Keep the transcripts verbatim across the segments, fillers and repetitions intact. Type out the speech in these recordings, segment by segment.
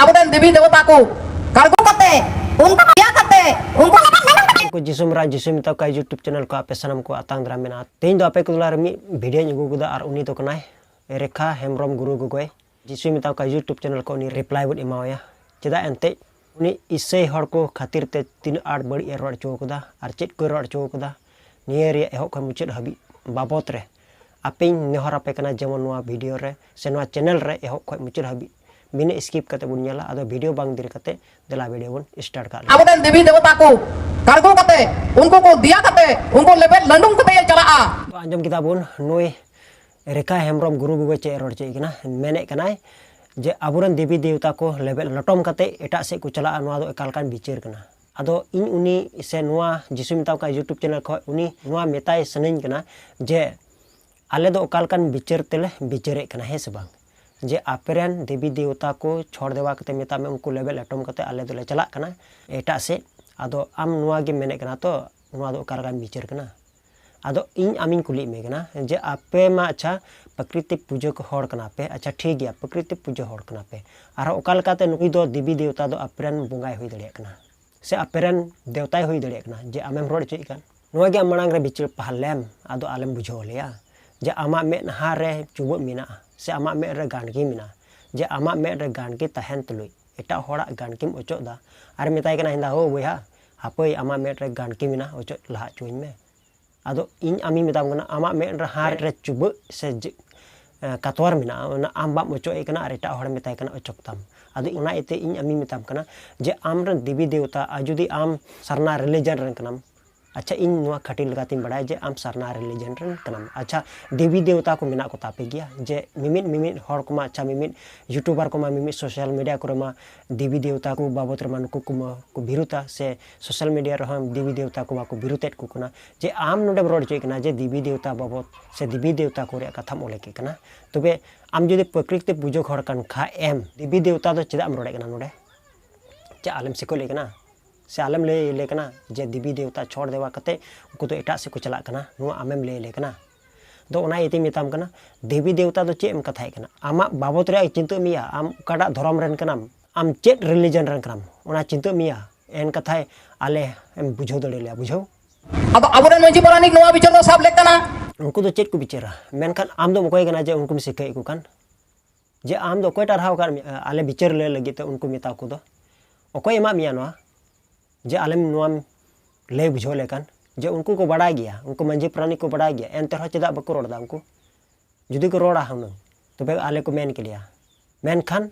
ᱟᱵᱚᱨᱮᱱ ᱫᱮᱵᱤ ᱫᱮᱵᱚᱛᱟ ᱠᱚ ᱠᱟᱲᱜᱚ ᱠᱟᱛᱮ, ᱩᱱᱠᱩ ᱫᱮᱭᱟ ᱠᱟᱛᱮ, ᱩᱱᱠᱩ ᱞᱮᱵᱮᱫ ᱞᱟᱹᱰᱩᱢ ᱠᱟᱛᱮ᱾ ᱩᱱᱠᱩ ᱡᱤᱥᱩ ᱢᱮᱨᱟ ᱡᱤᱥᱩ ᱢᱮᱛᱟ ᱠᱚᱣᱟ YouTube channel ᱠᱚ ᱟᱯᱮ ᱥᱟᱱᱟᱢ ᱠᱚ ᱟᱛᱟᱝ ᱫᱟᱨᱟᱢ ᱢᱮᱱᱟᱜᱼᱟ᱾ ᱛᱮᱦᱮᱧ ᱫᱚ ᱟᱯᱮ ᱠᱚ ᱛᱟᱞᱟ ᱨᱮ ᱢᱤᱫ video ᱧ ᱟᱹᱜᱩ ᱠᱟᱫᱟ ᱟᱨ ᱩᱱᱤ ᱫᱚ ᱠᱟᱱᱟᱭ ᱨᱮᱠᱷᱟ ᱦᱮᱢᱵᱨᱚᱢ ᱜᱩᱨᱩ ᱜᱚᱜᱚᱭ᱾ ᱡᱤᱥᱩᱭ ᱢᱮᱛᱟ ᱠᱚᱣᱟ YouTube channel ᱠᱚ ᱩᱱᱤ reply ᱵᱚᱱ ᱮᱢᱟᱣᱟᱭᱟ᱾ ᱪᱮᱫᱟᱜ ᱮᱱᱛᱮᱫ ᱩᱱᱤ ᱤᱥᱟᱹᱭ ᱦᱚᱲ ᱠᱚ ᱠᱷᱟᱹᱛᱤᱨ ᱛᱮ ᱛᱤᱱᱟᱹᱜ ᱟᱸᱴ ᱵᱟᱹᱲᱤᱡ ᱮ ᱨᱚᱲ ᱦᱚᱪᱚ ᱠᱟᱫᱟ ᱟᱨ ᱪᱮᱫ ᱠᱚᱭ ᱨᱚᱲ ᱦᱚᱪᱚ ᱠᱟᱫᱟ, ᱱᱤᱭᱟᱹ ᱨᱮᱭᱟᱜ ᱮᱦᱚᱵ ᱠᱷᱚᱱ ᱢᱩᱪᱟᱹᱫ ᱦᱟᱹᱵᱤᱡ ᱵᱟᱵᱚᱛ ᱨᱮ ᱟᱯᱮᱧ ᱱᱮᱦᱚᱨ ᱟᱯᱮ ᱠᱟᱱᱟ, ᱡᱮᱢᱚᱱ ᱱᱚᱣᱟ video ᱨᱮ ᱥᱮ ᱱᱚᱣᱟ channel ᱨᱮ ᱮᱦᱚᱵ ᱠᱷᱚᱱ ᱢᱩᱪᱟᱹᱫ ᱦᱟᱹᱵᱤᱡ ᱵᱤᱱᱟᱹ skip ᱠᱟᱛᱮ ᱵᱚᱱ ᱧᱮᱞᱟ᱾ ᱟᱫᱚ video ᱵᱟᱝ ᱫᱮᱨᱤ ᱠᱟᱛᱮ ᱫᱮᱞᱟ video ᱵᱚᱱ start ᱠᱟᱜ ᱞᱮᱜᱮ᱾ ᱟᱵᱚᱨᱮᱱ ᱫᱮᱵᱤ ᱫᱮᱵᱚᱛᱟ ᱠᱚ ᱠᱟᱲᱜᱚ ᱠᱟᱛᱮ, ᱩᱱᱠᱩ ᱠᱚ ᱫᱮᱭᱟ ᱠᱟᱛᱮ, ᱩᱱᱠᱩ ᱞᱮᱵᱮᱫ ᱞᱟᱹᱰᱩᱢ ᱠᱟᱛᱮ ᱮ ᱪᱟᱞᱟᱜᱼᱟ᱾ ᱛᱚ ᱟᱸᱡᱚᱢ ᱠᱮᱫᱟ ᱵᱚᱱ, ᱱᱩᱭ ᱨᱮᱠᱷᱟ ᱦᱮᱢᱵᱨᱚᱢ ᱜᱩᱨᱩ ᱜᱚᱜᱚᱭ ᱪᱮᱫ ᱮ ᱨᱚᱲ ᱦᱚᱪᱚᱭᱮᱫ ᱠᱟᱱᱟ, ᱢᱮᱱᱮᱫ ᱠᱟᱱᱟᱭ ᱡᱮ ᱟᱵᱚᱨᱮᱱ ᱫᱮᱵᱤ ᱫᱮᱣᱛᱟ ᱠᱚ ᱞᱮᱵᱮᱫ ᱞᱚᱴᱚᱢ ᱠᱟᱛᱮ ᱮᱴᱟᱜ ᱥᱮᱫ ᱠᱚ ᱪᱟᱞᱟᱜᱼᱟ, ᱱᱚᱣᱟ ᱫᱚ ᱮᱠᱟᱞ ᱠᱟᱱ ᱵᱤᱪᱟᱹᱨ ᱠᱟᱱᱟ᱾ ᱟᱫᱚ ᱤᱧ ᱩᱱᱤ ᱥᱮ ᱱᱚᱣᱟ ᱡᱤᱥᱩ ᱢᱮᱛᱟᱣ ᱠᱟᱱ YouTube channel ᱠᱷᱚᱱ ᱩᱱᱤ ᱱᱚᱣᱟ ᱢᱮᱛᱟᱭ ᱥᱟᱱᱟᱧ ᱠᱟᱱᱟ ᱡᱮ ᱟᱞᱮ ᱫᱚ ᱚᱠᱟ ᱞᱮᱠᱟᱱ ᱵᱤᱪᱟᱹᱨ ᱛᱮᱞᱮ ᱵᱤᱪᱟᱹᱨᱮᱫ ᱠᱟᱱᱟ, ᱦᱮᱸ ᱥᱮ ᱵᱟᱝ? ᱡᱮ ᱟᱯᱮᱨᱮᱱ ᱫᱮᱵᱤ ᱫᱮᱣᱛᱟ ᱠᱚ ᱪᱷᱚᱲ ᱫᱮᱣᱟ ᱠᱟᱛᱮ, ᱢᱮᱛᱟᱜ ᱢᱮ, ᱩᱱᱠᱩ ᱞᱮᱵᱮᱫ ᱞᱚᱴᱚᱢ ᱠᱟᱛᱮ ᱟᱞᱮ ᱫᱚᱞᱮ ᱪᱟᱞᱟᱜ ᱠᱟᱱᱟ ᱮᱴᱟᱜ ᱥᱮᱫ᱾ ᱟᱫᱚ ᱟᱢ ᱱᱚᱣᱟ ᱜᱮ ᱢᱮᱱᱮᱫ ᱠᱟᱱᱟ, ᱛᱚ ᱱᱚᱣᱟ ᱫᱚ ᱚᱠᱟ ᱞᱮᱠᱟᱱ ᱵᱤᱪᱟᱹᱨ ᱠᱟᱱᱟ? ᱟᱫᱚ ᱤᱧ ᱟᱢᱤᱧ ᱠᱩᱞᱤᱭᱮᱫ ᱢᱮ ᱠᱟᱱᱟ ᱡᱮ ᱟᱯᱮ ᱢᱟ ᱟᱪᱪᱷᱟ ᱯᱨᱟᱠᱨᱤᱛᱤᱠ ᱯᱩᱡᱟᱹ ᱠᱚ ᱦᱚᱲ ᱠᱟᱱᱟ ᱯᱮ, ᱟᱪᱪᱷᱟ ᱴᱷᱤᱠ ᱜᱮᱭᱟ, ᱯᱨᱟᱠᱨᱤᱛᱤᱠ ᱯᱩᱡᱟᱹ ᱦᱚᱲ ᱠᱟᱱᱟ ᱯᱮ, ᱟᱨᱦᱚᱸ ᱚᱠᱟ ᱞᱮᱠᱟᱛᱮ ᱱᱩᱭ ᱫᱚ ᱫᱮᱵᱤ ᱫᱮᱣᱛᱟ ᱫᱚ ᱟᱯᱮᱨᱮᱱ ᱵᱚᱸᱜᱟᱭ ᱦᱩᱭ ᱫᱟᱲᱮᱭᱟᱜ ᱠᱟᱱᱟ ᱥᱮ ᱟᱯᱮᱨᱮᱱ ᱫᱮᱣᱛᱟᱭ ᱦᱩᱭ ᱫᱟᱲᱮᱭᱟᱜ ᱠᱟᱱᱟ ᱡᱮ ᱟᱢᱮᱢ ᱨᱚᱲ ᱦᱚᱪᱚᱭᱮᱫ ᱠᱟᱱ? ᱱᱚᱣᱟ ᱜᱮ ᱟᱢ ᱢᱟᱲᱟᱝ ᱨᱮ ᱵᱤᱪᱟᱹᱨ ᱯᱟᱦᱟᱞᱮᱢ, ᱟᱫᱚ ᱟᱞᱮᱢ ᱵᱩᱡᱷᱟᱹᱣ ᱞᱮᱭᱟ ᱡᱮ ᱟᱢᱟᱜ ᱢᱮᱫᱦᱟ ᱨᱮ ᱪᱩᱵᱟᱹᱜ ᱢᱮᱱᱟᱜᱼᱟ ᱥᱮ ᱟᱢᱟᱜ ᱢᱮᱫ ᱨᱮ ᱜᱟᱱᱰᱜᱤ ᱢᱮᱱᱟᱜᱼᱟ, ᱡᱮ ᱟᱢᱟᱜ ᱢᱮᱫ ᱨᱮ ᱜᱟᱱᱰᱜᱤ ᱛᱟᱦᱮᱱ ᱛᱩᱞᱩᱡ ᱮᱴᱟᱜ ᱦᱚᱲᱟᱜ ᱜᱟᱱᱰᱜᱤᱢ ᱚᱪᱚᱜ ᱮᱫᱟ ᱟᱨ ᱢᱮᱛᱟᱭ ᱠᱟᱱᱟ, ᱦᱮᱸᱫᱟ ᱦᱳ ᱵᱚᱭᱦᱟ, ᱦᱟᱯᱳᱭ ᱟᱢᱟᱜ ᱢᱮᱫ ᱨᱮ ᱜᱟᱱᱰᱜᱤ ᱢᱮᱱᱟᱜᱼᱟ, ᱚᱪᱚᱜ ᱞᱟᱦᱟ ᱦᱚᱪᱚᱣᱟᱹᱧ ᱢᱮ᱾ ᱟᱫᱚ ᱤᱧ ᱟᱢᱤᱧ ᱢᱮᱛᱟᱢ ᱠᱟᱱᱟ, ᱟᱢᱟᱜ ᱢᱮᱫ ᱨᱮ ᱦᱟᱨ ᱨᱮ ᱪᱩᱵᱟᱹᱜ ᱥᱮ ᱡᱮ, ᱮ, ᱠᱟᱛᱣᱟᱨ ᱢᱮᱱᱟᱜᱼᱟ, ᱚᱱᱟ ᱟᱢ ᱵᱟᱢ ᱚᱪᱚᱜ ᱮ ᱠᱟᱱᱟ ᱟᱨ ᱮᱴᱟᱜ ᱦᱚᱲᱮ ᱢᱮᱛᱟᱭ ᱠᱟᱱᱟ ᱚᱪᱚᱜ ᱛᱟᱢ᱾ ᱟᱫᱚ ᱚᱱᱟ ᱤᱭᱟᱹᱛᱮ ᱤᱧ ᱟᱢᱤᱧ ᱢᱮᱛᱟᱢ ᱠᱟᱱᱟ ᱡᱮ ᱟᱢ ᱨᱮᱱ ᱫᱮᱵᱤ ᱫᱮᱣᱛᱟ, ᱟᱨ ᱡᱩᱫᱤ ᱟᱢ ᱥᱟᱨᱱᱟ religion ᱨᱮᱱ ᱠᱟᱱᱟᱢ, ᱟᱪᱪᱷᱟ, ᱤᱧ ᱱᱚᱣᱟ ᱠᱷᱟᱹᱴᱤ ᱞᱮᱠᱟᱛᱤᱧ ᱵᱟᱲᱟᱭᱟ ᱡᱮ ᱟᱢ ᱥᱟᱨᱱᱟ religion ᱨᱮᱱ ᱠᱟᱱᱟᱢ᱾ ᱟᱪᱪᱷᱟ, ᱫᱮᱵᱤ ᱫᱮᱣᱛᱟ ᱠᱚ ᱢᱮᱱᱟᱜ ᱠᱚ ᱛᱟᱯᱮ ᱜᱮᱭᱟ? ᱡᱮ ᱢᱤᱢᱤᱫ ᱢᱤᱢᱤᱫ ᱦᱚᱲ ᱠᱚᱢᱟ, ᱟᱪᱪᱷᱟ, ᱢᱤᱢᱤᱫ YouTuber ᱠᱚᱢᱟ, ᱢᱤᱢᱤᱫ social media ᱠᱚᱨᱮ ᱢᱟ ᱫᱮᱵᱤ ᱫᱮᱣᱛᱟ ᱠᱚ ᱵᱟᱵᱚᱛ ᱨᱮᱢᱟ ᱱᱩᱠᱩ ᱠᱚᱢᱟ ᱠᱚ ᱵᱤᱨᱩᱛᱟ, ᱥᱮ social media ᱨᱮᱦᱚᱸ ᱫᱮᱵᱤ ᱫᱮᱣᱛᱟ ᱠᱚ ᱵᱟᱠᱚ ᱵᱤᱨᱩᱛᱮᱫ ᱠᱚ ᱠᱟᱱᱟ᱾ ᱡᱮ ᱟᱢ ᱱᱚᱰᱮᱢ ᱨᱚᱲ ᱦᱚᱪᱚᱭᱮᱫ ᱠᱟᱱᱟ ᱡᱮ ᱫᱮᱵᱤ ᱫᱮᱣᱛᱟ ᱵᱟᱵᱚᱛ ᱥᱮ ᱫᱮᱵᱤ ᱫᱮᱣᱛᱟ ᱠᱚ ᱨᱮᱭᱟᱜ ᱠᱟᱛᱷᱟᱢ ᱚᱞ ᱠᱮᱫ ᱠᱟᱱᱟ, ᱛᱚᱵᱮ ᱟᱢ ᱡᱩᱫᱤ ᱯᱨᱚᱠᱨᱤᱛᱤ ᱯᱩᱡᱟᱹ ᱦᱚᱲ ᱠᱟᱱ ᱠᱷᱟᱡ ᱮᱢ, ᱫᱮᱵᱤ ᱫᱮᱣᱛᱟ ᱫᱚ ᱪᱮᱫᱟᱜ ᱮᱢ ᱨᱚᱲᱮᱫ ᱠᱟᱱᱟ ᱱᱚᱰᱮ? ᱪᱮᱫ ᱟᱞᱮᱢ ᱥᱤᱠᱷᱟᱹᱣ ᱞᱮ ᱠᱟᱱᱟ? ᱥᱮ ᱟᱞᱮᱢ ᱞᱟᱹᱭ ᱞᱮ ᱠᱟᱱᱟ ᱡᱮ ᱫᱮᱵᱤ ᱫᱮᱣᱛᱟ ᱪᱷᱚᱲ ᱫᱮᱣᱟ ᱠᱟᱛᱮ ᱩᱱᱠᱩ ᱫᱚ ᱮᱴᱟᱜ ᱥᱮᱫ ᱠᱚ ᱪᱟᱞᱟᱜ ᱠᱟᱱᱟ, ᱱᱚᱣᱟ ᱟᱢᱮᱢ ᱞᱟᱹᱭ ᱞᱮ ᱠᱟᱱᱟ? ᱫᱚ ᱚᱱᱟ ᱤᱭᱟᱹᱛᱮᱧ ᱢᱮᱛᱟᱢ ᱠᱟᱱᱟ, ᱫᱮᱵᱤ ᱫᱮᱣᱛᱟ ᱫᱚ ᱪᱮᱫ ᱮᱢ ᱠᱟᱛᱷᱟᱭᱮᱫ ᱠᱟᱱᱟ? ᱟᱢᱟᱜ ᱵᱟᱵᱚᱛ ᱨᱮᱭᱟᱜ ᱪᱤᱱᱛᱟᱹᱜ ᱢᱮᱭᱟ, ᱟᱢ ᱚᱠᱟᱴᱟᱜ ᱫᱷᱚᱨᱚᱢ ᱨᱮᱱ ᱠᱟᱱᱟᱢ, ᱟᱢ ᱪᱮᱫ religion ᱨᱮᱱ ᱠᱟᱱᱟᱢ, ᱚᱱᱟ ᱪᱤᱱᱛᱟᱹᱜ ᱢᱮᱭᱟ, ᱮᱱ ᱠᱟᱛᱷᱟᱭ ᱟᱞᱮ ᱮᱢ ᱵᱩᱡᱷᱟᱹᱣ ᱫᱟᱲᱮ ᱞᱮᱭᱟ, ᱵᱩᱡᱷᱟᱹᱣ᱾ ᱟᱫᱚ ᱟᱵᱚᱨᱮᱱ ᱢᱟᱹᱡᱷᱤ ᱯᱟᱨᱟᱱᱤᱠ ᱱᱚᱣᱟ ᱵᱤᱪᱟᱹᱨ ᱫᱚ ᱥᱟᱵ ᱞᱮᱫ ᱠᱟᱱᱟ᱾ ᱩᱱᱠᱩ ᱫᱚ ᱪᱮᱫ ᱠᱚ ᱵᱤᱪᱟᱹᱨᱟ? ᱢᱮᱱᱠᱷᱟᱱ ᱟᱢ ᱫᱚᱢ ᱚᱠᱚᱭ ᱠᱟᱱᱟ ᱡᱮ ᱩᱱᱠᱩᱢ ᱥᱤᱠᱷᱟᱹᱭᱮᱫ ᱠᱚ ᱠᱟᱱ? ᱡᱮ ᱟᱢ ᱫᱚ ᱚᱠᱚᱭ ᱴᱟᱨᱦᱟᱣ ᱟᱠᱟᱫ ᱢᱮᱭᱟ ᱟᱞᱮ ᱵᱤᱪᱟᱹᱨ ᱞᱟᱹᱭ ᱞᱟᱹᱜᱤᱫ ᱛᱮ? ᱩᱱᱠᱩ ᱢᱮᱛᱟ ᱠᱚ ᱫᱚ ᱚᱠᱚᱭ ᱮᱢᱟᱜ ᱢᱮᱭᱟ ᱱᱚᱣᱟ, ᱡᱮ ᱟᱞᱮᱢ ᱱᱚᱣᱟᱢ ᱞᱟᱹᱭ ᱵᱩᱡᱷᱟᱹᱣ ᱞᱮ ᱠᱟᱱ? ᱡᱮ ᱩᱱᱠᱩ ᱠᱚ ᱵᱟᱲᱟᱭ ᱜᱮᱭᱟ, ᱩᱱᱠᱩ ᱢᱟᱹᱡᱷᱤ ᱯᱟᱨᱟᱱᱤᱠ ᱠᱚ ᱵᱟᱲᱟᱭ ᱜᱮᱭᱟ, ᱮᱱᱛᱮ ᱨᱮᱦᱚᱸ ᱪᱮᱫᱟᱜ ᱵᱟᱠᱚ ᱨᱚᱲ ᱮᱫᱟ ᱩᱱᱠᱩ? ᱡᱩᱫᱤ ᱠᱚ ᱨᱚᱲᱟ ᱦᱩᱱᱟᱹᱝ, ᱛᱚᱵᱮ ᱟᱞᱮ ᱠᱚ ᱢᱮᱱ ᱠᱮᱞᱮᱭᱟ᱾ ᱢᱮᱱᱠᱷᱟᱱ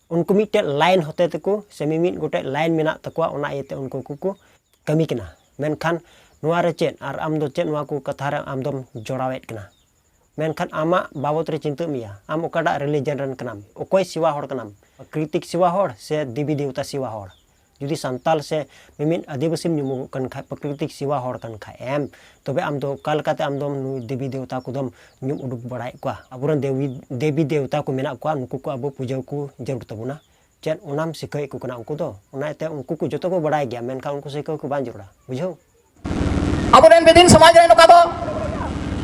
ᱩᱱᱠᱩ ᱢᱤᱫᱴᱮᱡ line ᱦᱚᱛᱮ ᱛᱮᱠᱚ, ᱥᱮ ᱢᱤᱢᱤᱫ ᱜᱚᱴᱮᱡ line ᱢᱮᱱᱟᱜ ᱛᱟᱠᱚᱣᱟ, ᱚᱱᱟ ᱤᱭᱟᱹᱛᱮ ᱩᱱᱠᱩ ᱠᱚᱠᱚ ᱠᱟᱹᱢᱤ ᱠᱟᱱᱟ᱾ ᱢᱮᱱᱠᱷᱟᱱ ᱱᱚᱣᱟ ᱨᱮ ᱪᱮᱫ? ᱟᱨ ᱟᱢ ᱫᱚ ᱪᱮᱫ ᱱᱚᱣᱟ ᱠᱚ ᱠᱟᱛᱷᱟ ᱨᱮ ᱟᱢ ᱫᱚᱢ ᱡᱚᱲᱟᱣᱮᱫ ᱠᱟᱱᱟ? ᱢᱮᱱᱠᱷᱟᱱ ᱟᱢᱟᱜ ᱵᱟᱵᱚᱛ ᱨᱮ ᱪᱤᱱᱛᱟᱹᱜ ᱢᱮᱭᱟ, ᱟᱢ ᱚᱠᱟᱴᱟᱜ religion ᱨᱮᱱ ᱠᱟᱱᱟᱢ, ᱚᱠᱚᱭ ᱥᱮᱵᱟ ᱦᱚᱲ ᱠᱟᱱᱟᱢ, ᱯᱨᱟᱠᱨᱤᱛᱤᱠ ᱥᱮᱵᱟ ᱦᱚᱲ ᱥᱮ ᱫᱮᱵᱤ ᱫᱮᱣᱛᱟ ᱥᱮᱵᱟ ᱦᱚᱲ? ᱡᱩᱫᱤ ᱥᱟᱱᱛᱟᱞ ᱥᱮ ᱢᱤᱢᱤᱫ ᱟᱹᱫᱤᱵᱟᱹᱥᱤᱢ ᱧᱩᱢᱚᱜᱚᱜ ᱠᱟᱱ ᱠᱷᱟᱡ, ᱯᱨᱟᱠᱨᱤᱛᱤᱠ ᱥᱮᱵᱟ ᱦᱚᱲ ᱠᱟᱱ ᱠᱷᱟᱡ ᱮᱢ, ᱛᱚᱵᱮ ᱟᱢ ᱫᱚ ᱚᱠᱟ ᱞᱮᱠᱟᱛᱮ ᱟᱢ ᱫᱚᱢ ᱱᱩᱭ ᱫᱮᱵᱤ ᱫᱮᱣᱛᱟ ᱠᱚᱫᱚᱢ ᱧᱩᱢ ᱩᱰᱩᱠ ᱵᱟᱲᱟᱭᱮᱫ ᱠᱚᱣᱟ? ᱟᱵᱚᱨᱮᱱ ᱫᱮᱵᱤ, ᱫᱮᱵᱤ ᱫᱮᱣᱛᱟ ᱠᱚ ᱢᱮᱱᱟᱜ ᱠᱚᱣᱟ, ᱱᱩᱠᱩ ᱠᱚ ᱟᱵᱚ ᱯᱩᱡᱟᱹ ᱠᱚ ᱡᱟᱹᱨᱩᱲ ᱛᱟᱵᱚᱱᱟ᱾ ᱪᱮᱫ ᱚᱱᱟᱢ ᱥᱤᱠᱷᱟᱹᱭᱮᱫ ᱠᱚ ᱠᱟᱱᱟ ᱩᱱᱠᱩ ᱫᱚ? ᱚᱱᱟ ᱤᱭᱟᱹᱛᱮ ᱩᱱᱠᱩ ᱠᱚ ᱡᱚᱛᱚ ᱠᱚ ᱵᱟᱲᱟᱭ ᱜᱮᱭᱟ, ᱢᱮᱱᱠᱷᱟᱱ ᱩᱱᱠᱩ ᱥᱤᱠᱷᱟᱹᱣ ᱠᱚ ᱵᱟᱝ ᱡᱟᱹᱨᱩᱲᱟ, ᱵᱩᱡᱷᱟᱹᱣ? ᱟᱵᱚᱨᱮᱱ ᱵᱤᱫᱤᱱ ᱥᱚᱢᱟᱡᱽ ᱨᱮ ᱱᱚᱝᱠᱟ ᱫᱚ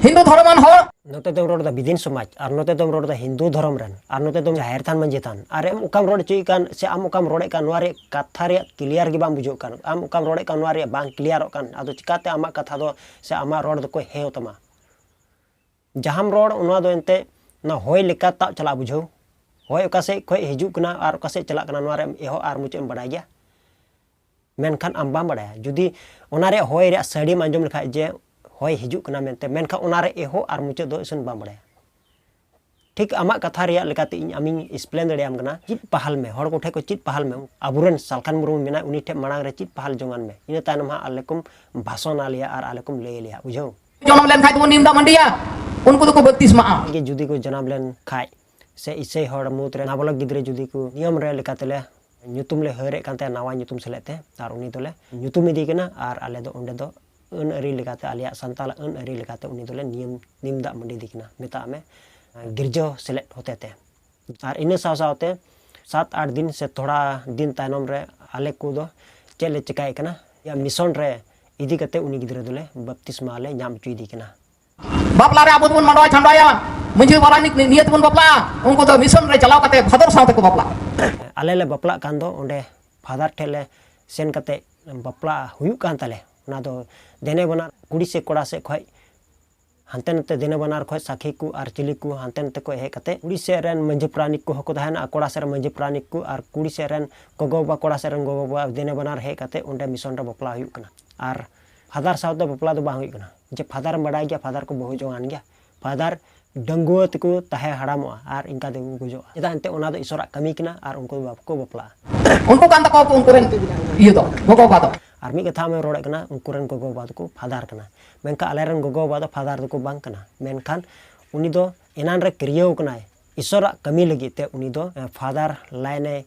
ᱦᱤᱱᱫᱩ ᱫᱷᱚᱨᱚᱢᱟᱱ ᱦᱚᱲ᱾ ᱱᱚᱛᱮ ᱫᱚᱢ ᱨᱚᱲ ᱮᱫᱟ ᱵᱤᱫᱤᱱ ᱥᱚᱢᱟᱡᱽ, ᱟᱨ ᱱᱚᱛᱮ ᱫᱚᱢ ᱨᱚᱲ ᱮᱫᱟ ᱦᱤᱱᱫᱩ ᱫᱷᱚᱨᱚᱢ ᱨᱮᱱ, ᱟᱨ ᱱᱚᱛᱮ ᱫᱚᱢ ᱡᱟᱦᱮᱨ ᱛᱷᱟᱱ ᱢᱟᱹᱡᱷᱤ ᱛᱷᱟᱱ, ᱟᱨ ᱮᱢ ᱚᱠᱟᱢ ᱨᱚᱲ ᱦᱚᱪᱚᱭᱮᱫ ᱠᱟᱱ ᱥᱮ ᱟᱢ ᱚᱠᱟᱢ ᱨᱚᱲᱮᱫ ᱠᱟᱱ, ᱱᱚᱣᱟ ᱨᱮᱭᱟᱜ ᱠᱟᱛᱷᱟ ᱨᱮᱭᱟᱜ clear ᱜᱮ ᱵᱟᱝ ᱵᱩᱡᱷᱟᱹᱜ ᱠᱟᱱ᱾ ᱟᱢ ᱚᱠᱟᱢ ᱨᱚᱲᱮᱫ ᱠᱟᱱ, ᱱᱚᱣᱟ ᱨᱮᱭᱟᱜ ᱵᱟᱝ clearᱚᱜ ᱠᱟᱱ, ᱟᱫᱚ ᱪᱤᱠᱟᱛᱮ ᱟᱢᱟᱜ ᱠᱟᱛᱷᱟ ᱫᱚ ᱥᱮ ᱟᱢᱟᱜ ᱨᱚᱲ ᱫᱚᱠᱚ ᱦᱮᱸᱣ ᱛᱟᱢᱟ? ᱡᱟᱦᱟᱸᱢ ᱨᱚᱲ, ᱚᱱᱟ ᱫᱚ ᱮᱱᱛᱮ ᱚᱱᱟ ᱦᱚᱭ ᱞᱮᱠᱟ ᱛᱟᱵ ᱪᱟᱞᱟᱜ, ᱵᱩᱡᱷᱟᱹᱣ᱾ ᱦᱚᱭ ᱚᱠᱟ ᱥᱮᱫ ᱠᱷᱚᱡ ᱦᱤᱡᱩᱜ ᱠᱟᱱᱟ ᱟᱨ ᱚᱠᱟ ᱥᱮᱫ ᱪᱟᱞᱟᱜ ᱠᱟᱱᱟ, ᱱᱚᱣᱟ ᱨᱮ ᱮᱦᱚᱵ ᱟᱨ ᱢᱩᱪᱟᱹᱫ ᱮᱢ ᱵᱟᱰᱟᱭ ᱜᱮᱭᱟ? ᱢᱮᱱᱠᱷᱟᱱ ᱟᱢ ᱵᱟᱢ ᱵᱟᱰᱟᱭᱟ᱾ ᱡᱩᱫᱤ ᱚᱱᱟ ᱨᱮᱭᱟᱜ ᱦᱚᱭ ᱨᱮᱭᱟᱜ ᱥᱟᱰᱮᱢ ᱟᱸᱡᱚᱢ ᱞᱮᱠᱷᱟᱡ ᱡᱮ ᱦᱚᱭ ᱦᱤᱡᱩᱜ ᱠᱟᱱᱟ ᱢᱮᱱᱛᱮ, ᱢᱮᱱᱠᱷᱟᱱ ᱚᱱᱟ ᱨᱮ ᱮᱦᱚᱵ ᱟᱨ ᱢᱩᱪᱟᱹᱫ ᱫᱚ ᱤᱥᱤᱱ ᱵᱟᱢ ᱵᱟᱰᱟᱭᱟ᱾ ᱴᱷᱤᱠ ᱟᱢᱟᱜ ᱠᱟᱛᱷᱟ ᱨᱮᱭᱟᱜ ᱞᱮᱠᱟᱛᱮ ᱤᱧ ᱟᱢᱤᱧ explain ᱫᱟᱲᱮᱭᱟᱢ ᱠᱟᱱᱟ᱾ ᱪᱮᱫ ᱯᱟᱦᱟᱞ ᱢᱮ, ᱦᱚᱲ ᱠᱚᱴᱷᱮᱡ ᱠᱷᱚᱡ ᱪᱮᱫ ᱯᱟᱦᱟᱞ ᱢᱮ᱾ ᱟᱵᱚᱨᱮᱱ ᱥᱟᱞᱠᱷᱟᱱ ᱢᱩᱨᱢᱩ ᱢᱮᱱᱟᱭ, ᱩᱱᱤ ᱴᱷᱮᱡ ᱢᱟᱲᱟᱝ ᱨᱮ ᱪᱮᱫ ᱯᱟᱦᱟᱞ ᱡᱚᱝᱟᱱ ᱢᱮ, ᱤᱱᱟᱹ ᱛᱟᱭᱱᱚᱢ ᱦᱟᱸᱜ ᱟᱞᱮ ᱠᱚᱢ ᱵᱷᱟᱥᱚᱱ ᱟᱞᱮᱭᱟ ᱟᱨ ᱟᱞᱮ ᱠᱚᱢ ᱞᱟᱹᱭ ᱟᱞᱮᱭᱟ, ᱵᱩᱡᱷᱟᱹᱣ? ᱡᱚᱱᱚᱢ ᱞᱮᱱ ᱠᱷᱟᱡ ᱫᱚᱵᱚᱱ ᱱᱤᱢ ᱫᱟᱜ ᱢᱟᱹᱰᱤᱭᱟ, ᱩᱱᱠᱩ ᱫᱚᱠᱚ ᱵᱟᱯᱛᱤᱥᱢᱟᱜᱼᱟ᱾ ᱜᱮ ᱡᱩᱫᱤ ᱠᱚ ᱡᱟᱱᱟᱢ ᱞᱮᱱ ᱠᱷᱟᱡ, ᱥᱮ ᱤᱥᱟᱹᱭ ᱦᱚᱲ ᱢᱩᱫᱽ ᱨᱮ ᱱᱟᱵᱟᱞᱚᱠ ᱜᱤᱫᱽᱨᱟᱹ ᱡᱩᱫᱤ ᱠᱚ ᱱᱤᱭᱚᱢ ᱨᱮ ᱞᱮᱠᱟᱛᱮᱞᱮ ᱧᱩᱛᱩᱢ ᱞᱮ ᱦᱟᱹᱨᱮᱫ ᱠᱟᱱ ᱛᱟᱦᱮᱸ ᱱᱟᱣᱟ ᱧᱩᱛᱩᱢ ᱥᱮᱞᱮᱫ ᱛᱮ, ᱟᱨ ᱩᱱᱤ ᱫᱚᱞᱮ ᱧᱩᱛᱩᱢ ᱤᱫᱤ ᱠᱟᱱᱟ, ᱟᱨ ᱟᱞᱮ ᱫᱚ ᱚᱸᱰᱮ ᱫᱚ ᱟᱹᱱ ᱟᱹᱨᱤ ᱞᱮᱠᱟᱛᱮ, ᱟᱞᱮᱭᱟᱜ ᱥᱟᱱᱛᱟᱲ ᱟᱹᱱ ᱟᱹᱨᱤ ᱞᱮᱠᱟᱛᱮ ᱩᱱᱤ ᱫᱚᱞᱮ ᱱᱤᱭᱚᱢ, ᱱᱤᱢ ᱫᱟᱜ ᱢᱟᱹᱰᱤ ᱤᱫᱤ ᱠᱟᱱᱟ, ᱢᱮᱛᱟᱜ ᱢᱮ, ᱜᱤᱨᱡᱟᱹ ᱥᱮᱞᱮᱫ ᱦᱚᱛᱮ ᱛᱮ᱾ ᱟᱨ ᱤᱱᱟᱹ ᱥᱟᱶ ᱥᱟᱶᱛᱮ ᱥᱟᱛ ᱟᱴ ᱫᱤᱱ ᱥᱮ ᱛᱷᱚᱲᱟ ᱫᱤᱱ ᱛᱟᱭᱱᱚᱢ ᱨᱮ ᱟᱞᱮ ᱠᱚᱫᱚ ᱪᱮᱫ ᱞᱮ ᱪᱮᱠᱟᱭᱮᱫ ᱠᱟᱱᱟ, ᱭᱟ mission ᱨᱮ ᱤᱫᱤ ᱠᱟᱛᱮ ᱩᱱᱤ ᱜᱤᱫᱽᱨᱟᱹ ᱫᱚᱞᱮ ᱵᱟᱯᱛᱤᱥᱢᱟ ᱞᱮ ᱧᱟᱢ ᱦᱚᱪᱚᱭᱮᱫᱮ ᱠᱟᱱᱟ᱾ ᱵᱟᱯᱞᱟ ᱨᱮ ᱟᱵᱚ ᱫᱚᱵᱚᱱ ᱢᱟᱸᱰᱣᱟ ᱪᱷᱟᱢᱰᱟᱭᱟ, ᱢᱟᱹᱡᱷᱤ ᱯᱟᱨᱟᱱᱤᱠ ᱱᱤ-, ᱱᱤᱭᱟᱹ ᱛᱮᱵᱚᱱ ᱵᱟᱯᱞᱟᱜᱼᱟ, ᱩᱱᱠᱩ ᱫᱚ ᱢᱤᱥᱚᱱ ᱨᱮ ᱪᱟᱞᱟᱣ ᱠᱟᱛᱮ ᱵᱷᱟᱫᱚᱨ ᱥᱟᱶ ᱛᱮᱠᱚ ᱵᱟᱯᱞᱟᱜᱼᱟ᱾ ᱟᱞᱮ ᱞᱮ ᱵᱟᱯᱞᱟᱜ ᱠᱟᱱ ᱫᱚ ᱚᱸᱰᱮ ᱯᱷᱟᱫᱟᱨ ᱴᱷᱮᱱ ᱞᱮ ᱥᱮᱱ ᱠᱟᱛᱮ ᱵᱟᱯᱞᱟ ᱦᱩᱭᱩᱜ ᱠᱟᱱ ᱛᱟᱞᱮ, ᱚᱱᱟ ᱫᱚ ᱫᱮᱱᱮ ᱵᱟᱱᱟᱨ ᱠᱩᱲᱤ ᱥᱮ ᱠᱚᱲᱟ ᱥᱮᱫ ᱠᱷᱚᱱ ᱦᱟᱱᱛᱮ ᱱᱟᱛᱮ ᱫᱮᱱᱮ ᱵᱟᱱᱟᱨ ᱠᱷᱚᱱ ᱥᱟᱹᱠᱷᱤ ᱠᱚ ᱟᱨ ᱪᱤᱞᱤ ᱠᱚ ᱦᱟᱱᱛᱮ ᱱᱟᱛᱮ ᱠᱚ ᱦᱮᱡ ᱠᱟᱛᱮ ᱠᱩᱲᱤ ᱥᱮᱫ ᱨᱮᱱ ᱢᱟᱹᱡᱷᱤ ᱯᱟᱨᱟᱱᱤᱠ ᱠᱚᱦᱚᱸ ᱠᱚ ᱛᱟᱦᱮᱱᱟ ᱟᱨ ᱠᱚᱲᱟ ᱥᱮᱫ ᱨᱮᱱ ᱢᱟᱹᱡᱷᱤ ᱯᱟᱨᱟᱱᱤᱠ ᱠᱚ ᱟᱨ ᱠᱩᱲᱤ ᱥᱮᱫ ᱨᱮᱱ ᱜᱚᱜᱚ ᱵᱟᱵᱟ ᱠᱚᱲᱟ ᱥᱮᱫ ᱨᱮᱱ ᱜᱚᱜᱚ ᱵᱟᱵᱟ ᱫᱮᱱᱮ ᱵᱟᱱᱟᱨ ᱦᱮᱡ ᱠᱟᱛᱮ ᱚᱸᱰᱮ ᱢᱤᱥᱚᱱ ᱨᱮ ᱵᱟᱯᱞᱟ ᱦᱩᱭᱩᱜ ᱠᱟᱱᱟ᱾ ᱟᱨ ᱯᱷᱟᱫᱟᱨ ᱥᱟᱶᱛᱮ ᱵᱟᱯᱞᱟ ᱫᱚ ᱵᱟᱝ ᱦᱩᱭᱩᱜ ᱠᱟᱱᱟ᱾ ᱡᱮ ᱯᱷᱟᱫᱟᱨᱮᱢ ᱵᱟᱰᱟᱭ ᱜᱮᱭᱟ, ᱯᱷᱟᱫᱟᱨ ᱠᱚ ᱵᱟᱹᱦᱩ ᱡᱚᱝᱟᱱ ᱜᱮᱭᱟ, ᱯᱷᱟᱫᱟᱨ ᱰᱟᱺᱜᱩᱣᱟᱹ ᱛᱮᱠᱚ ᱛᱟᱦᱮᱸ ᱦᱟᱲᱟᱢᱚᱜᱼᱟ ᱟᱨ ᱤᱱᱠᱟ ᱛᱮᱠᱚ ᱜᱩᱡᱩᱜᱼᱟ᱾ ᱪᱮᱫᱟᱜ ᱮᱱᱛᱮ ᱚᱱᱟ ᱫᱚ ᱤᱥᱚᱨᱟᱜ ᱠᱟᱹᱢᱤ ᱠᱟᱱᱟ ᱟᱨ ᱩᱱᱠᱩ ᱫᱚ ᱵᱟᱠᱚ ᱵᱟᱯᱞᱟᱜᱼᱟ᱾ ᱩᱱᱠᱩ ᱠᱟᱱ ᱛᱟᱠᱚᱣᱟ ᱠᱚ ᱩᱱᱠᱩ ᱨᱮᱱ ᱤᱭᱟᱹ ᱫᱚ, ᱜᱚᱜᱚ ᱵᱟᱵᱟ ᱫᱚ᱾ ᱟᱨ ᱢᱤᱫ ᱠᱟᱛᱷᱟ ᱟᱢᱮᱢ ᱨᱚᱲᱮᱫ ᱠᱟᱱᱟ, ᱩᱱᱠᱩ ᱨᱮᱱ ᱜᱚᱜᱚ ᱵᱟᱵᱟ ᱫᱚᱠᱚ ᱯᱷᱟᱫᱟᱨ ᱠᱟᱱᱟ, ᱢᱮᱱᱠᱷᱟᱱ ᱟᱞᱮ ᱨᱮᱱ ᱜᱚᱜᱚ ᱵᱟᱵᱟ ᱫᱚ ᱯᱷᱟᱫᱟᱨ ᱫᱚᱠᱚ ᱵᱟᱝ ᱠᱟᱱᱟ᱾ ᱢᱮᱱᱠᱷᱟᱱ ᱩᱱᱤ ᱫᱚ ᱮᱱᱟᱱ ᱨᱮ ᱠᱤᱨᱭᱟᱹᱣ ᱠᱟᱱᱟᱭ ᱤᱥᱚᱨᱟᱜ ᱠᱟᱹᱢᱤ ᱞᱟᱹᱜᱤᱫ ᱛᱮ, ᱩᱱᱤ ᱫᱚ ᱯᱷᱟᱫᱟᱨ ᱞᱟᱭᱤᱱ ᱮ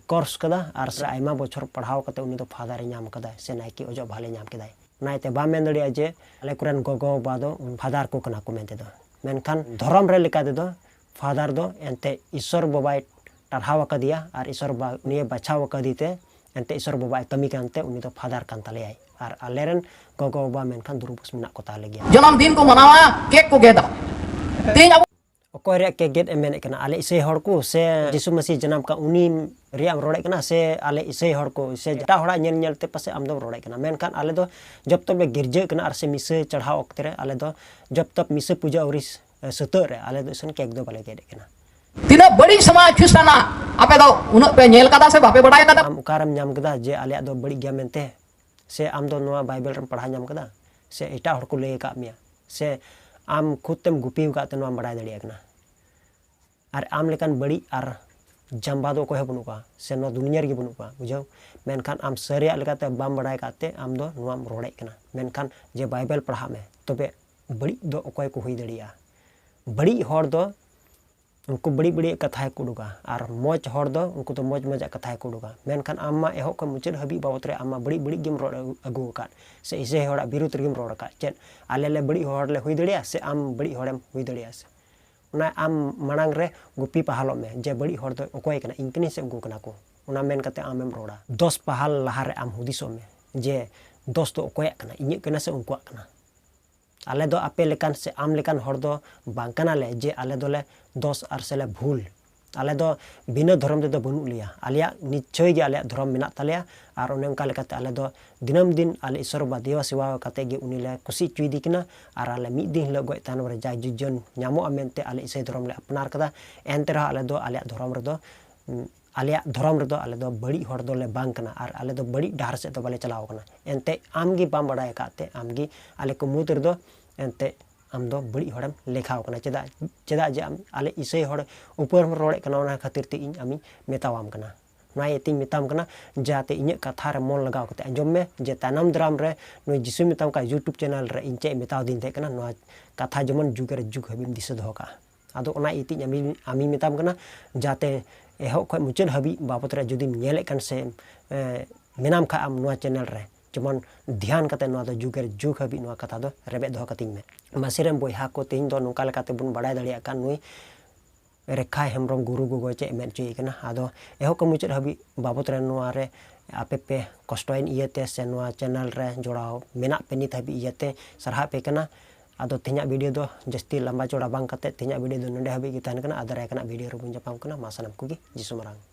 ᱠᱳᱨᱥ ᱠᱟᱫᱟ ᱟᱨ ᱥᱮ ᱟᱭᱢᱟ ᱵᱚᱪᱷᱚᱨ ᱯᱟᱲᱦᱟᱣ ᱠᱟᱛᱮ ᱩᱱᱤ ᱫᱚ ᱯᱷᱟᱫᱟᱨ ᱮ ᱧᱟᱢ ᱠᱟᱫᱟ ᱥᱮ ᱱᱟᱭᱠᱮ ᱚᱡᱚᱜ ᱵᱷᱟᱞᱮ ᱧᱟᱢ ᱠᱮᱫᱟᱭ᱾ ᱚᱱᱟ ᱤᱭᱟᱹᱛᱮ ᱵᱟᱢ ᱢᱮᱱ ᱫᱟᱲᱮᱭᱟᱜᱼᱟ ᱡᱮ ᱟᱞᱮ ᱠᱚᱨᱮᱱ ᱜᱚᱜᱚ ᱵᱟᱵᱟ ᱫᱚ ᱯᱷᱟᱫᱟᱨ ᱠᱚ ᱠᱟᱱᱟ ᱠᱚ ᱢᱮᱱᱛᱮ ᱫᱚ᱾ ᱢᱮᱱᱠᱷᱟᱱ ᱫᱷᱚᱨᱚᱢ ᱨᱮ ᱞᱮᱠᱟ ᱛᱮᱫᱚ ᱯᱷᱟᱫᱟᱨ ᱫᱚ ᱮᱱᱛᱮ ᱤᱥᱚᱨ ᱵᱟᱵᱟᱭ ᱴᱟᱨᱦᱟᱣ ᱟᱠᱟᱫᱮᱭᱟ ᱟᱨ ᱤᱥᱚᱨ ᱵᱟ-, ᱩᱱᱤᱭᱮ ᱵᱟᱪᱷᱟᱣ ᱟᱠᱟᱫᱮ ᱛᱮ ᱮᱱᱛᱮ ᱤᱥᱚᱨ ᱵᱟᱵᱟᱭ ᱠᱟᱹᱢᱤ ᱠᱟᱱᱛᱮ ᱩᱱᱤ ᱫᱚ ᱯᱷᱟᱫᱟᱨ ᱠᱟᱱ ᱛᱟᱞᱮᱭᱟᱭ᱾ ᱟᱨ ᱟᱞᱮᱨᱮᱱ ᱜᱚᱜᱚ ᱵᱟᱵᱟ ᱢᱮᱱᱠᱷᱟᱱ ᱫᱩᱨᱩᱯᱩᱥ ᱢᱮᱱᱟᱜ ᱠᱚ ᱛᱟᱞᱮ ᱜᱮᱭᱟ᱾ ᱡᱚᱱᱚᱢ ᱫᱤᱱ ᱠᱚ ᱢᱟᱱᱟᱣᱟ, ᱠᱮᱠ ᱠᱚ ᱜᱮᱫᱟ᱾ ᱛᱮᱦᱮᱧ ᱟᱵᱚ ᱚᱠᱚᱭ ᱨᱮᱭᱟᱜ ᱠᱮᱠ ᱜᱮᱫ ᱮᱢ ᱢᱮᱱᱮᱫ ᱠᱟᱱᱟ? ᱟᱞᱮ ᱤᱥᱟᱹᱭ ᱦᱚᱲ ᱠᱚ ᱥᱮ ᱡᱤᱥᱩ ᱢᱟᱹᱥᱤ ᱡᱟᱱᱟᱢ ᱠᱟᱱ ᱩᱱᱤ ᱨᱮᱭᱟᱜ ᱮᱢ ᱨᱚᱲᱮᱫ ᱠᱟᱱᱟ ᱥᱮ ᱟᱞᱮ ᱤᱥᱟᱹᱭ ᱦᱚᱲ ᱠᱚ ᱥᱮ ᱮᱴᱟᱜ ᱦᱚᱲᱟᱜ ᱧᱮᱞ ᱧᱮᱞ ᱛᱮ ᱯᱟᱥᱮᱡ ᱟᱢ ᱫᱚᱢ ᱨᱚᱲᱮᱫ ᱠᱟᱱᱟ? ᱢᱮᱱᱠᱷᱟᱱ ᱟᱞᱮ ᱫᱚ ᱡᱚᱵ ᱛᱚᱵ ᱞᱮ ᱜᱤᱨᱡᱟᱹᱜ ᱠᱟᱱᱟ ᱟᱨ ᱥᱮ ᱢᱤᱥᱟᱹ ᱪᱟᱲᱦᱟᱣ ᱚᱠᱛᱮ ᱨᱮ ᱟᱞᱮ ᱫᱚ ᱡᱚᱵ ᱛᱚᱵ ᱢᱤᱥᱟᱹ ᱯᱩᱡᱟᱹ ᱟᱹᱣᱨᱤ ᱥᱟᱹᱛᱟᱹᱜ ᱨᱮ ᱟᱞᱮ ᱫᱚ ᱤᱥᱤᱱ ᱠᱮᱠ ᱫᱚ ᱵᱟᱞᱮ ᱜᱮᱫ ᱮᱫ ᱠᱟᱱᱟ᱾ ᱛᱤᱱᱟᱹᱜ ᱵᱟᱹᱲᱤᱡ ᱥᱚᱢᱟᱡᱽ ᱠᱷᱨᱤᱥᱴᱟᱱᱟᱜ ᱟᱯᱮ ᱫᱚ ᱩᱱᱟᱹᱜ ᱯᱮ ᱧᱮᱞ ᱠᱟᱫᱟ ᱥᱮ ᱵᱟᱯᱮ ᱵᱟᱰᱟᱭ ᱠᱟᱫᱟ? ᱟᱢ ᱚᱠᱟᱨᱮᱢ ᱧᱟᱢ ᱠᱮᱫᱟ ᱡᱮ ᱟᱞᱮᱭᱟᱜ ᱫᱚ ᱵᱟᱹᱲᱤᱡ ᱜᱮᱭᱟ ᱢᱮᱱᱛᱮ? ᱥᱮ ᱟᱢ ᱫᱚ ᱱᱚᱣᱟ ᱵᱟᱭᱵᱮᱞ ᱨᱮᱢ ᱯᱟᱲᱦᱟᱣ ᱧᱟᱢ ᱠᱟᱫᱟ? ᱥᱮ ᱮᱴᱟᱜ ᱦᱚᱲ ᱠᱚ ᱞᱟᱹᱭ ᱟᱠᱟᱫ ᱢᱮᱭᱟ? ᱥᱮ ᱟᱢ ᱠᱷᱩᱫ ᱛᱮᱢ ᱜᱩᱯᱤ ᱟᱠᱟᱫ ᱛᱮ ᱱᱚᱣᱟᱢ ᱵᱟᱰᱟᱭ ᱫᱟᱲᱮᱭᱟᱜ ᱠᱟᱱᱟ? ᱟᱨ ᱟᱢ ᱞᱮᱠᱟᱱ ᱵᱟᱹᱲᱤᱡ ᱟᱨ ᱡᱟᱢᱵᱟ ᱫᱚ ᱚᱠᱚᱭ ᱦᱚᱸ ᱵᱟᱹᱱᱩᱜ ᱠᱚᱣᱟ ᱥᱮ ᱱᱚᱣᱟ ᱫᱩᱱᱤᱭᱟᱹ ᱨᱮᱜᱮ ᱵᱟᱹᱱᱩᱜ ᱠᱚᱣᱟ, ᱵᱩᱡᱷᱟᱹᱣ? ᱢᱮᱱᱠᱷᱟᱱ ᱟᱢ ᱥᱟᱹᱨᱤᱭᱟᱜ ᱞᱮᱠᱟᱛᱮ ᱵᱟᱢ ᱵᱟᱰᱟᱭ ᱠᱟᱫ ᱛᱮ ᱟᱢ ᱫᱚ ᱱᱚᱣᱟᱢ ᱨᱚᱲᱮᱫ ᱠᱟᱱᱟ᱾ ᱢᱮᱱᱠᱷᱟᱱ ᱡᱮ ᱵᱟᱭᱵᱮᱞ ᱯᱟᱲᱦᱟᱜ ᱢᱮ, ᱛᱚᱵᱮ ᱵᱟᱹᱲᱤᱡ ᱫᱚ ᱚᱠᱚᱭ ᱠᱚ ᱦᱩᱭ ᱫᱟᱲᱮᱭᱟᱜᱼᱟ? ᱵᱟᱹᱲᱤᱡ ᱦᱚᱲ ᱫᱚ ᱩᱱᱠᱩ ᱵᱟᱹᱲᱤᱡ ᱵᱟᱹᱲᱤᱡ ᱠᱟᱛᱷᱟ ᱜᱮᱠᱚ ᱩᱰᱩᱠᱟ, ᱟᱨ ᱢᱚᱡᱽ ᱦᱚᱲ ᱫᱚ ᱩᱱᱠᱩ ᱫᱚ ᱢᱚᱡᱽ ᱢᱚᱡᱟᱜ ᱠᱟᱛᱷᱟ ᱜᱮᱠᱚ ᱩᱰᱩᱠᱟ᱾ ᱢᱮᱱᱠᱷᱟᱱ ᱟᱢ ᱢᱟ ᱮᱦᱚᱵ ᱠᱷᱚᱱ ᱢᱩᱪᱟᱹᱫ ᱦᱟᱹᱵᱤᱡ ᱵᱟᱵᱚᱫ ᱨᱮ ᱟᱢ ᱢᱟ ᱵᱟᱹᱲᱤᱡ ᱵᱟᱹᱲᱤᱡ ᱜᱮᱢ ᱨᱚᱲ ᱟᱹᱜᱩ ᱟᱠᱟᱫ, ᱥᱮ ᱤᱥᱟᱹᱭ ᱦᱚᱲᱟᱜ ᱵᱤᱨᱩᱫᱽ ᱨᱮᱜᱮᱢ ᱨᱚᱲ ᱟᱠᱟᱫ᱾ ᱪᱮᱫ ᱟᱞᱮ ᱞᱮ ᱵᱟᱹᱲᱤᱡ ᱦᱚᱲ ᱞᱮ ᱦᱩᱭ ᱫᱟᱲᱮᱭᱟᱜᱼᱟ ᱥᱮ ᱟᱢ ᱵᱟᱹᱲᱤᱡ ᱦᱚᱲᱮᱢ ᱦᱩᱭ ᱫᱟᱲᱮᱭᱟᱜᱼᱟ? ᱥᱮ ᱚᱱᱟ ᱟᱢ ᱢᱟᱲᱟᱝ ᱨᱮ ᱜᱩᱯᱤ ᱯᱟᱦᱟᱞᱚᱜ ᱢᱮ ᱡᱮ ᱵᱟᱹᱲᱤᱡ ᱦᱚᱲ ᱫᱚ ᱚᱠᱚᱭ ᱠᱟᱱᱟ, ᱤᱧ ᱠᱟᱹᱱᱟᱹᱧ ᱥᱮ ᱩᱱᱠᱩ ᱠᱟᱱᱟ ᱠᱚ? ᱚᱱᱟ ᱢᱮᱱ ᱠᱟᱛᱮ ᱟᱢᱮᱢ ᱨᱚᱲᱟ᱾ ᱫᱚᱥ ᱯᱟᱦᱟᱞ ᱞᱟᱦᱟᱨᱮ ᱟᱢ ᱦᱩᱫᱤᱥᱚᱜ ᱢᱮ ᱡᱮ ᱫᱚᱥ ᱫᱚ ᱚᱠᱚᱭᱟᱜ ᱠᱟᱱᱟ, ᱤᱧᱟᱹᱜ ᱠᱟᱱᱟ ᱥᱮ ᱩᱱᱠᱩᱣᱟᱜ ᱠᱟᱱᱟ? ᱟᱞᱮ ᱫᱚ ᱟᱯᱮ ᱞᱮᱠᱟᱱ ᱥᱮ ᱟᱢ ᱞᱮᱠᱟᱱ ᱦᱚᱲ ᱫᱚ ᱵᱟᱝ ᱠᱟᱱᱟᱞᱮ ᱡᱮ ᱟᱞᱮ ᱫᱚᱞᱮ ᱫᱚᱥ ᱟᱨ ᱥᱮᱞᱮ ᱵᱷᱩᱞ᱾ ᱟᱞᱮ ᱫᱚ ᱵᱤᱱᱟᱹ ᱫᱷᱚᱨᱚᱢ ᱛᱮᱫᱚ ᱵᱟᱹᱱᱩᱜ ᱞᱮᱭᱟ᱾ ᱟᱞᱮᱭᱟᱜ ᱱᱤᱥᱪᱚᱭ ᱜᱮ ᱟᱞᱮᱭᱟᱜ ᱫᱷᱚᱨᱚᱢ ᱢᱮᱱᱟᱜ ᱛᱟᱞᱮᱭᱟ᱾ ᱟᱨ ᱚᱱᱮ ᱚᱱᱠᱟ ᱞᱮᱠᱟᱛᱮ ᱟᱞᱮ ᱫᱚ ᱫᱤᱱᱟᱹᱢ ᱫᱤᱱ ᱟᱞᱮ ᱤᱥᱚᱨ ᱵᱟ ᱫᱮᱵᱟ ᱥᱮᱵᱟ ᱠᱟᱛᱮ ᱜᱮ ᱩᱱᱤ ᱞᱮ ᱠᱩᱥᱤ ᱦᱚᱪᱚᱭᱮᱫᱮ ᱠᱟᱱᱟ᱾ ᱟᱨ ᱟᱞᱮ ᱢᱤᱫ ᱫᱤᱱ ᱦᱤᱞᱳᱜ ᱜᱚᱡ ᱛᱟᱭᱱᱚᱢ ᱨᱮ ᱡᱟᱭ ᱡᱩᱡᱚᱱ ᱧᱟᱢᱚᱜᱼᱟ ᱢᱮᱱᱛᱮ ᱟᱞᱮ ᱤᱥᱟᱹᱭ ᱫᱷᱚᱨᱚᱢ ᱞᱮ ᱟᱯᱱᱟᱨ ᱠᱟᱫᱟ᱾ ᱮᱱᱛᱮ ᱨᱮᱦᱚᱸ ᱟᱞᱮ ᱫᱚ ᱟᱞᱮᱭᱟᱜ ᱫᱷᱚᱨᱚᱢ ᱨᱮᱫᱚ, ᱩᱸ, ᱟᱞᱮᱭᱟᱜ ᱫᱷᱚᱨᱚᱢ ᱨᱮᱫᱚ ᱟᱞᱮ ᱫᱚ ᱵᱟᱹᱲᱤᱡ ᱦᱚᱲ ᱫᱚᱞᱮ ᱵᱟᱝ ᱠᱟᱱᱟ ᱟᱨ ᱟᱞᱮ ᱫᱚ ᱵᱟᱹᱲᱤᱡ ᱰᱟᱦᱟᱨ ᱥᱮᱫ ᱫᱚ ᱵᱟᱞᱮ ᱪᱟᱞᱟᱣ ᱠᱟᱱᱟ᱾ ᱮᱱᱛᱮ ᱟᱢ ᱜᱮ ᱵᱟᱢ ᱵᱟᱰᱟᱭ ᱟᱠᱟᱫ ᱛᱮ ᱟᱢ ᱜᱮ ᱟᱞᱮ ᱠᱚ ᱢᱩᱫᱽ ᱨᱮᱫᱚ ᱮᱱᱛᱮ ᱟᱢ ᱫᱚ ᱵᱟᱹᱲᱤᱡ ᱦᱚᱲᱮᱢ ᱞᱮᱠᱷᱟᱣ ᱠᱟᱱᱟ᱾ ᱪᱮᱫᱟᱜ, ᱪᱮᱫᱟᱜ ᱡᱮ ᱟᱢ ᱟᱞᱮ ᱤᱥᱟᱹᱭ ᱦᱚᱲ ᱩᱯᱚᱨ ᱮᱢ ᱨᱚᱲᱮᱫ ᱠᱟᱱᱟ, ᱚᱱᱟ ᱠᱷᱟᱹᱛᱤᱨ ᱛᱮ ᱤᱧ ᱟᱢᱤᱧ ᱢᱮᱛᱟᱣᱟᱢ ᱠᱟᱱᱟ᱾ ᱱᱚᱣᱟ ᱤᱭᱟᱹᱛᱮᱧ ᱢᱮᱛᱟᱢ ᱠᱟᱱᱟ, ᱡᱟᱛᱮ ᱤᱧᱟᱹᱜ ᱠᱟᱛᱷᱟ ᱨᱮ ᱢᱚᱱ ᱞᱟᱜᱟᱣ ᱠᱟᱛᱮ ᱟᱸᱡᱚᱢ ᱢᱮ, ᱡᱮ ᱛᱟᱭᱱᱚᱢ ᱫᱟᱨᱟᱢ ᱨᱮ ᱱᱩᱭ ᱡᱤᱥᱩᱭ ᱢᱮᱛᱟᱢ ᱠᱟᱱ YouTube channel ᱨᱮ ᱤᱧ ᱪᱮᱫ ᱮ ᱢᱮᱛᱟᱣ ᱫᱤᱧ ᱛᱟᱦᱮᱸ ᱠᱟᱱᱟ, ᱱᱚᱣᱟ ᱠᱟᱛᱷᱟ ᱡᱮᱢᱚᱱ ᱡᱩᱜᱽ ᱨᱮ ᱡᱩᱜᱽ ᱦᱟᱹᱵᱤᱡ ᱮᱢ ᱫᱤᱥᱟᱹ ᱫᱚᱦᱚ ᱠᱟᱜᱼᱟ᱾ ᱟᱫᱚ ᱚᱱᱟ ᱤᱭᱟᱹᱛᱮ ᱤᱧ ᱟᱢᱤᱧ, ᱟᱢᱤᱧ ᱢᱮᱛᱟᱢ ᱠᱟᱱᱟ, ᱡᱟᱛᱮ ᱮᱦᱚᱵ ᱠᱷᱚᱱ ᱢᱩᱪᱟᱹᱫ ᱦᱟᱹᱵᱤᱡ ᱵᱟᱵᱚᱫ ᱨᱮ ᱡᱩᱫᱤᱢ ᱧᱮᱞᱮᱫ ᱠᱟᱱ ᱥᱮ, ᱮ, ᱢᱮᱱᱟᱢ ᱠᱷᱟᱡ ᱟᱢ ᱱᱚᱣᱟ channel ᱨᱮ, ᱡᱮᱢᱚᱱ ᱫᱷᱮᱭᱟᱱ ᱠᱟᱛᱮ ᱱᱚᱣᱟ ᱫᱚ ᱡᱩᱜᱽ ᱨᱮ ᱡᱩᱜᱽ ᱦᱟᱹᱵᱤᱡ ᱱᱚᱣᱟ ᱠᱟᱛᱷᱟ ᱫᱚ ᱨᱮᱵᱮᱫ ᱫᱚᱦᱚ ᱠᱟᱹᱛᱤᱧ ᱢᱮ᱾ ᱢᱟᱥᱮ ᱨᱮᱱ ᱵᱚᱭᱦᱟ ᱠᱚ, ᱛᱮᱦᱮᱧ ᱫᱚ ᱱᱚᱝᱠᱟ ᱞᱮᱠᱟᱛᱮ ᱵᱚᱱ ᱵᱟᱲᱟᱭ ᱫᱟᱲᱮᱭᱟᱜ ᱠᱟᱱ ᱱᱩᱭ ᱨᱮᱠᱷᱟᱭ ᱦᱮᱢᱵᱨᱚᱢ ᱜᱩᱨᱩ ᱜᱚᱜᱚᱭ ᱪᱮᱫ ᱮ ᱢᱮᱱ ᱦᱚᱪᱚᱭᱮ ᱠᱟᱱᱟ᱾ ᱟᱫᱚ ᱮᱦᱚᱵ ᱠᱷᱚᱱ ᱢᱩᱪᱟᱹᱫ ᱦᱟᱹᱵᱤᱡ ᱵᱟᱵᱚᱫ ᱨᱮ ᱱᱚᱣᱟ ᱨᱮ ᱟᱯᱮ ᱯᱮ ᱠᱚᱥᱴᱚᱭᱮᱱ ᱤᱭᱟᱹᱛᱮ ᱥᱮ ᱱᱚᱣᱟ channel ᱨᱮ ᱡᱚᱲᱟᱣ ᱢᱮᱱᱟᱜ ᱯᱮ ᱱᱤᱛ ᱦᱟᱹᱵᱤᱡ ᱤᱭᱟᱹᱛᱮ ᱥᱟᱨᱦᱟᱜ ᱯᱮ ᱠᱟᱱᱟ᱾ ᱟᱫᱚ ᱛᱮᱦᱮᱧᱟᱜ video ᱫᱚ ᱡᱟᱹᱥᱛᱤ ᱞᱟᱢᱵᱟ ᱪᱚᱲᱟ ᱵᱟᱝ ᱠᱟᱛᱮ ᱛᱮᱦᱮᱧᱟᱜ video ᱫᱚ ᱱᱚᱰᱮ ᱦᱟᱹᱵᱤᱡ ᱜᱮ ᱛᱟᱦᱮᱱ ᱠᱟᱱᱟ᱾ ᱟᱨ ᱫᱟᱨᱟᱭ ᱠᱟᱱᱟᱜ video ᱨᱮᱵᱚᱱ ᱧᱟᱯᱟᱢ ᱠᱟᱱᱟ᱾ ᱢᱟ ᱥᱟᱱᱟᱢ ᱠᱚᱜᱮ ᱡᱤᱥᱩ ᱢᱟᱨᱟᱝ᱾